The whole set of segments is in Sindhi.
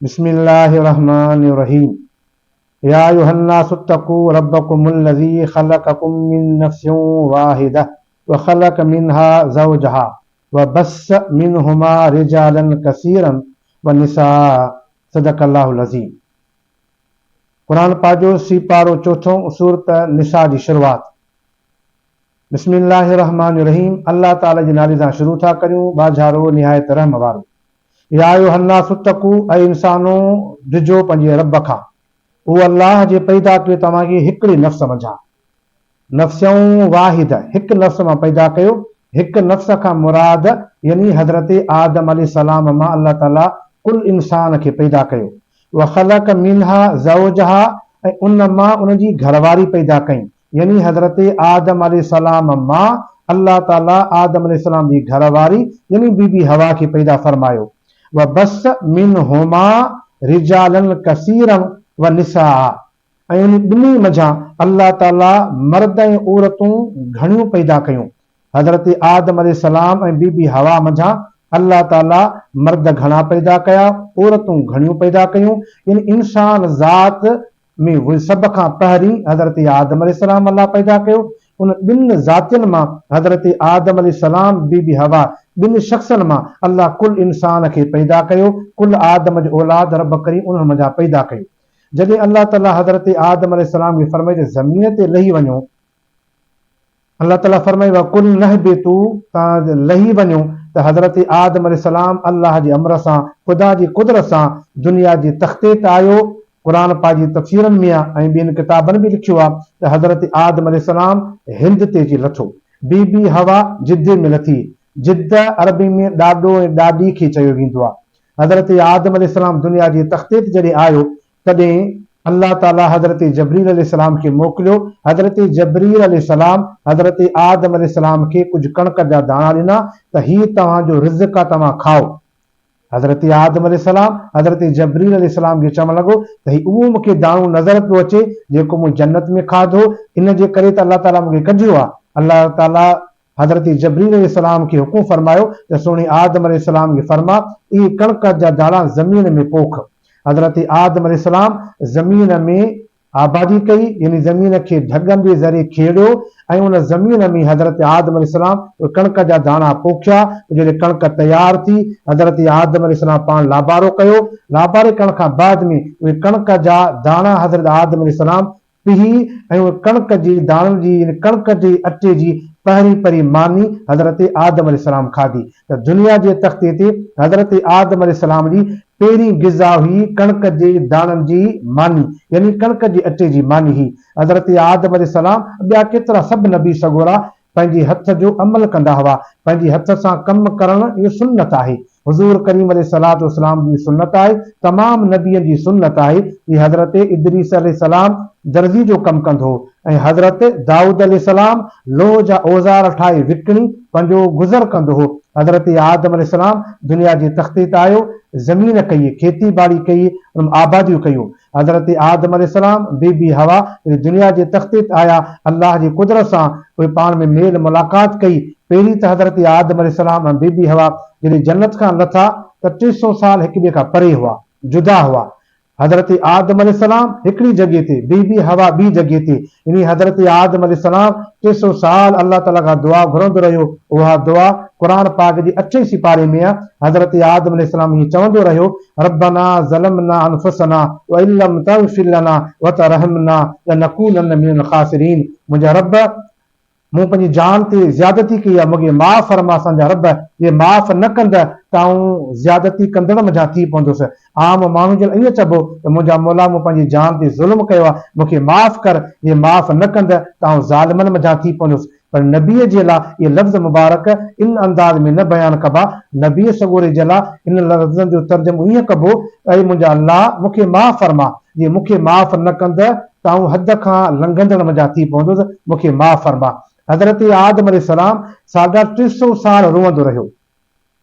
بسم الله الرحمٰن الرحيم يا ايها الناس اتقوا ربڪم الذي خلقڪم من نفس واحده وخلق منها زوجها وبث منهما رجالا ڪثيرا ونساء صدق الله العظيم قرآن پاڪ جو سيپارو چوٿون سورت نساء جي شروعات بسم الله الرحمٰن الرحيم الله تعالي جي نالي سان شروع ٿا ڪريون ٻاجهارو نهايت رحم وارو. يا ايها الناس اتقوا اي انسانو ڊڄو پنهنجي رب کان اهو الله جي پيدا ڪيو توهان کي هڪڙي نفس منجهان نفس واحده هڪ نفس مان پيدا ڪيو هڪ نفس کان مراد يعني حضرت آدم عليه السلام مان الله تعالي ڪل انسان کي پيدا ڪيو وخلق منها زوجها ۽ ان مان ان جي گهرواري پيدا ڪئي يعني حضرت آدم عليه السلام مان الله تعالي آدم عليه السلام جي گهر واري يعني بي بي حوا کي پيدا فرمايو وبث منهما رجالا ڪثيرا ونساء ۽ انهي ٻنهي منجهان الله تعالي مرد ۽ عورتون گهڻيون پيدا ڪيون. حضرت آدم عليه السلام ۽ بي بي حوا منجهان الله تعالي مرد گهڻا پيدا ڪيا، عورتون گهڻيون پيدا ڪيون يعني انسان ذات ۾ سڀ کان پهرين حضرت آدم عليه السلام الله پيدا ڪيو، ان ٻن ذاتين مان حضرت آدم عليه السلام بي بي حوا ٻن شخصن مان الله ڪل انسان کي پيدا ڪيو، ڪل آدم جو اولاد رب ڪريم انهن منجهان پيدا ڪيو. جڏهن الله تعالي حضرت آدم عليه السلام کي فرمايو ته زمين تي لهي وڃو، الله تعالي فرمايو وقلنا اهبطوا توهان لهي وڃو ته حضرت آدم عليه السلام الله جي امر سان خدا جي قدرت سان دنيا جي تختي تي آيو قرآن پاڪ جي تفسيرن ۾ ۽ ٻين ڪتابن به لکيو آهي ته حضرت آدم عليه السلام هند تي اچي لٿو بي بي حوا جدي ۾ لٿي جده عربي ۾ ڏاڏو ۽ ڏاڏي کي چيو ويندو آهي حضرت آدم عليه السلام دنيا جي تختي تي جڏهن آيو تڏهن الله تعاليٰ حضرت جبرئيل عليه السلام کي موڪليو، حضرت جبرئيل عليه السلام حضرت آدم عليه السلام کي ڪجهه ڪڻڪ جا داڻا ڏنا ته هي توهان جو رزق آ توهان کائو. حضرت آدم عليه السلام حضرت جبرئيل عليه السلام کي چوڻ لڳو ته هي اهو مون کي داڻو نظر پيو اچي جيڪو مون جنت ۾ کاڌو ان جي ڪري ته الله تعاليٰ مون کي ڪڍيو آ. الله تعاليٰ حضرت جبرئيل عليه السلام کي حڪم فرمايو ته سهڻي آدم عليه السلام کي فرما اهي ڪڻڪ جا داڻا زمين ۾ پوک. حضرت آدم عليه السلام زمين ۾ آبادي ڪئي يعني زمين کي ڍڳن جي ذريعي کيڙيو ۽ ان زمين ۾ حضرت آدم عليه السلام اهي ڪڻڪ جا داڻا پوکيا جڏهن ڪڻڪ تيار ٿي حضرت آدم عليه السلام پاڻ لابارو ڪيو لاباري ڪرڻ کان بعد ۾ اهي ڪڻڪ جا داڻا حضرت آدم عليه السلام پيهي ۽ اهي ڪڻڪ جي داڻن جي يعني ڪڻڪ جي اٽي جي پهرين پهرين ماني حضرت آدم عليه السلام کاڌي ته دنيا جي تختي تي حضرت آدم عليه السلام جي پهرين غذا هئي ڪڻڪ جي داڻن جي ماني يعني ڪڻڪ جي اٽي جي ماني هئي حضرت آدم عليه السلام ٻيا ڪيترا سڀ نبي سڳورا پنهنجي هٿ جو عمل ڪندا هئا، پنهنجي هٿ سان ڪم ڪرڻ اهو سنت آهي، حضور ڪريم عليه الصلوة والسلام جي سنت آهي، تمام نبين جي سنت آهي، جي حضرت ادريس عليه السلام درزي جو ڪم ڪندو هو ۽ حضرت دائود عليه السلام لوهه جا اوزار ٺاهي وڪڻي پنهنجو گذر ڪندو هو، حضرت آدم عليه السلام دنيا جي تختي تي آيو، زمين ڪئي، کيتي ٻاڙي ڪئي، ان ۾ آباديون ڪيون. حضرت آدم عليه السلام، بي بي حوا جڏهن دنيا جي تختي تي آيا، الله جي قدرت سان اهي پاڻ ۾ ميل ملاقات ڪئي. پهرين ته حضرت آدم عليه السلام ۽ بي بي حوا جڏهن جنت کان لٿا ته 300 سال هڪ ٻئي کان پري هئا، جدا هئا. حضرت آدم عليه السلام هڪڙي جڳهه تي، بي بي حوا ٻي جڳهه تي. يعني حضرت آدم عليه السلام 300 سال الله تعاليٰ کان دعا گهرندو رهيو، اها دعا قرآن پاڪ جي اٺين سيپاري ۾ آهي، حضرت آدم عليه السلام هيئن چوندو رهيو، ربنا ظلمنا انفسنا وان لم تغفر لنا وترحمنا لنڪونن من الخاسرين منهنجا رب! مون پنهنجي جان تي زيادتي ڪئي آهي، مون کي معاف فرما اسان جا رب! جي معاف نه ڪندء ته آئون زيادتي ڪندڙ منجهان ٿي پوندس. عام ماڻهو جي لاء ائين چئبو ته منهنجا مولا! مون پنهنجي جان تي ظلم ڪيو آهي، مون کي معاف ڪر، جي معاف نه ڪندء ته آئون ظالمن منجهان ٿي پوندس. پر نبيء جي لاء اهي لفظ مبارڪ ان انداز ۾ نه بيان ڪبا، نبيء سڳوري جي لاء انهن لفظن جو ترجمو ائين ڪبو ته اي منهنجا الله! مون کي معاف فرما، جي مون کي معاف نه ڪندء ته آئون حد کان لنگهندڙ منجهان ٿي پوندس، مون کي معاف فرما. حضرت آدم عليه السلام ساڍا 300 سال روئندو رهيو.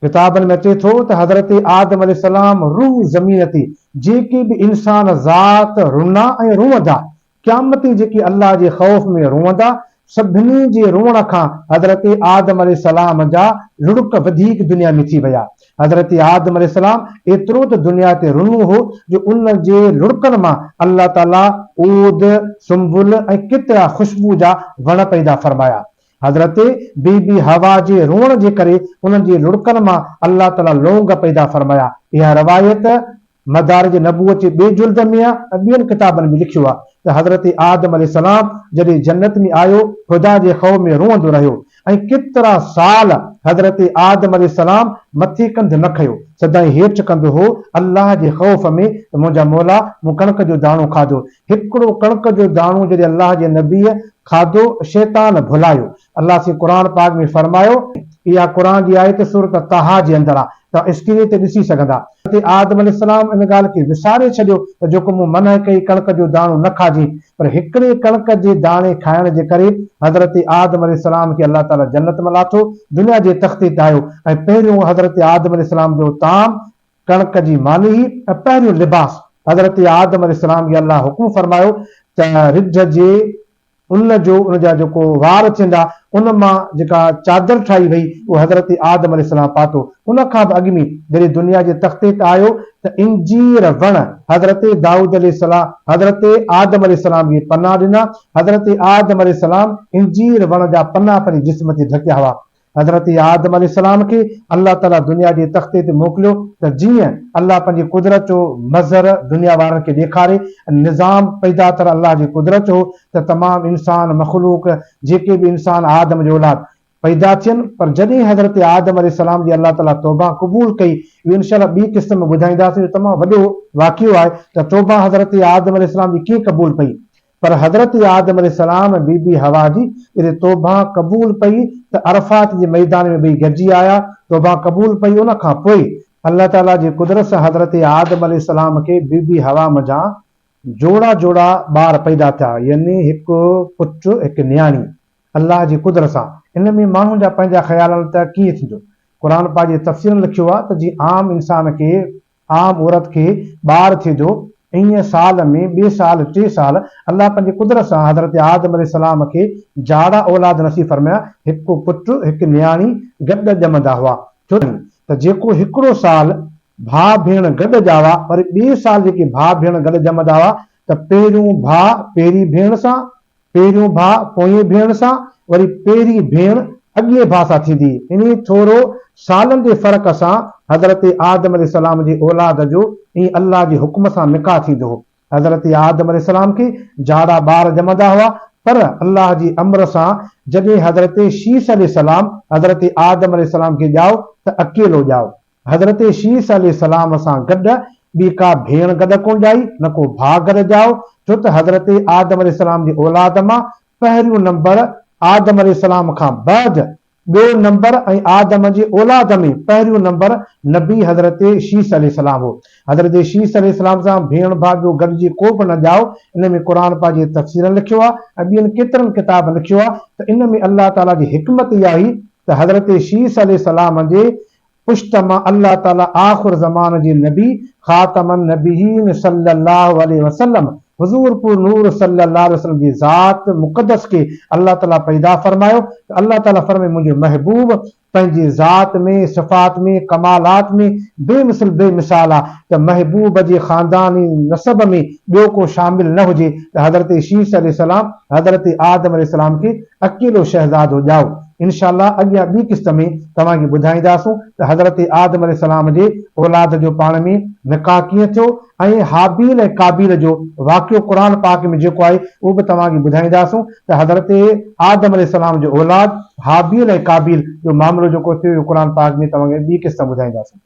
ڪتابن ۾ اچي ٿو ته حضرت آدم عليه السلام روح زمين تي جيڪي به انسان ذات رنا ۽ روئندا، قيامت تائين جيڪي الله جي خوف ۾ روئندا، سڀني جي روئڻ کان حضرت آدم عليه السلام جا لڙڪ وڌيڪ دنيا ۾ ٿي ويا. حضرت آدم عليه السلام ايترو ته دنيا تي رنو هو جو ان جي لڙڪن مان الله تعاليٰ عود، سنبل ۽ ڪيترا خوشبو جا وڻ پيدا فرمايا. حضرت بي بي حوا جي روئڻ جي ڪري انهن جي لڙڪن مان الله تعاليٰ لونگ پيدا فرمايا. اها روايت مدارج نبوت جي ٻئي جلد ۾ آ ۽ ٻين ڪتابن ۾ لکيو آ ته حضرت آدم عليه السلام جڏهن جنت ۾ آيو خدا جي خوف ۾ روئندو رهيو ۽ ڪيترا سال حضرت آدم عليه السلام مٿي ڪنڌ نه کنيو سدائين هيٺ ڪندو هو الله جي خوف ۾ ته منهنجا مولا مون ڪڻڪ جو داڻو کاڌو هڪڙو ڪڻڪ جو داڻو جڏهن الله جي نبيء کاڌو شيطان ڀلايو الله سائين قرآن پاڪ ۾ فرمايو. اها قرآن جي آيت سورة طه جي اندر آ توهان اسڪرين تي ڏسي سگهندا. حضرت آدم عليه السلام ان ڳالهه کي وساري ڇڏيو ته جيڪو مون منع ڪئي ڪڻڪ جو داڻو نه کاجين پر هڪڙي ڪڻڪ جي داڻي کائڻ جي ڪري حضرت آدم عليه السلام کي الله تعالي جنت مان لاٿو دنيا جي تختي تي آيو ۽ پهريون حضرت آدم عليه السلام جو طعام ڪڻڪ جي ماني هئي ۽ پهريون لباس حضرت آدم عليه السلام کي الله حڪم فرمايو ته رڍ جي ان جو ان جا جيڪو وار ٿيندا ان مان جيڪا چادر ٺاهي وئي اهو حضرت آدم عليه السلام پاتو. ان کان به اڳ ۾ جڏهن دنيا جي تختي تي آيو ته انجير وڻ حضرت دائود عليه السلام حضرت آدم عليه السلام کي پنا ڏنا. حضرت آدم عليه السلام انجير وڻ جا پنا پنهنجي جسم تي ڍڪيا هئا. حضرت آدم عليه السلام کي الله تعاليٰ دنيا جي تختي تي موڪليو ته جيئن الله پنهنجي قدرت جو مظهر دنيا وارن کي ڏيکاري ۽ نظام پيدا ٿيل الله جي قدرت هو ته تمام انسان مخلوق جيڪي به انسان آدم جي اولاد پيدا ٿين پر جڏهن حضرت آدم عليه السلام جي الله تعاليٰ توبه قبول ڪئي اهو انشاء الله ٻي قسط ۾ ٻڌائينداسين جو تمام وڏو واقعو آهي ته توبه حضرت آدم عليه السلام جي ڪيئن قبول پئي پر حضرت آدم عليه السلام ۽ بي بي حوا جي جڏهن توبه قبول پئي ته عرفات جي ميدان ۾ ٻئي گڏجي آيا، توبه قبول پئي ان کان پوء الله تعاليٰ جي قدرت سان حضرت آدم عليه السلام کي بي بي حوا منجهان جوڙا جوڙا ٻار پيدا ٿيا يعني هڪ پٽ هڪ نياڻي الله جي قدرت سان ان ۾ ماڻهن جا پنهنجا خيال آهن ته ڪيئن ٿيندو قرآن پاڪ جي تفسيرن لکيو آهي ته جيئن عام انسان کي عام عورت کي ٻار ٿئي ٿو، ائين سال ۾ ٻئي سال ٽي سال الله پنهنجي قدرت سان حضرت آدم عليه السلام کي جاڙا اولاد نصيب فرمايا، هڪ پٽ هڪ نياڻي گڏ ڄمندا هئا، ڇو ته جيڪو هڪڙو سال ڀاء ڀيڻ گڏ ڄاوا وري ٻئي سال جيڪي ڀاء ڀيڻ گڏ ڄمندا هئا ته پهريون ڀاء پهرين ڀيڻ سان پهريون ڀاء پوئين ڀيڻ سان، وري پهرين ڀيڻ اڳئين ڀاء سان ٿيندي. انهي ٿورو سالن جي فرق سان حضرت آدم عليه السلام جي اولاد جو ائين الله جي حڪم سان نڪاح ٿيندو هو. حضرت آدم عليه السلام کي جاڙا ٻار ڄمندا هئا، پر الله جي امر سان جڏهن حضرت شيث عليه السلام حضرت آدم عليه السلام کي ڄائو ته اڪيلو ڄائو. حضرت شيث عليه السلام سان گڏ ٻي ڪا ڀيڻ گڏ ڪونه ڄائي، نه ڪو ڀاء گڏ ڄائو، ڇو ته حضرت آدم عليه السلام جي اولاد مان پهريون نمبر آدم عليه السلام کان بعد ٻيو نمبر ۽ آدم جي اولاد ۾ پهريون نمبر نبي حضرت شيث عليه السلام هو. حضرت شيث عليه السلام سان ڀيڻ ڀاء ٻيو گڏجي ڪو به نه ڄائو، ان ۾ قرآن پاڪ جي تفسيرن لکيو آهي ۽ ٻين ڪيترن ڪتابن لکيو آهي ته ان ۾ الله تعاليٰ جي حڪمت اها هئي ته حضرت شيث عليه السلام جي پشت مان الله تعاليٰ آخر زمان جي نبي خاتم النبيين صلّي الله عليه وسلّم حضور پر نور صلّي الله عليه وسلّم جي ذات مقدس کي الله تعاليٰ پيدا فرمايو ته الله تعاليٰ فرمائي منهنجو محبوب پنهنجي ذات ۾ صفات ۾ ڪمالات ۾ بي مثل بي مثال آ ته محبوب جي خانداني نسب ۾ ٻيو ڪو شامل نه هجي ته حضرت شيث عليه السلام حضرت آدم عليه السلام کي اڪيلو شهزادو ڄائو. انشاء الله اڳيان ٻي قسط ۾ توهان کي ٻڌائينداسون ته حضرت آدم عليه السلام جي اولاد جو پاڻ ۾ نڪاح ڪيئن ٿيو ۽ هابيل ۽ قابيل جو واقعو قرآن پاڪ ۾ جيڪو آهي اهو به توهان کي ٻڌائينداسون ته حضرت آدم عليه السلام جو اولاد هابيل ۽ قابيل جو معاملو جيڪو ٿيو اهو قرآن پاڪ ۾ توهان کي ٻي قسط ۾ ٻڌائينداسون.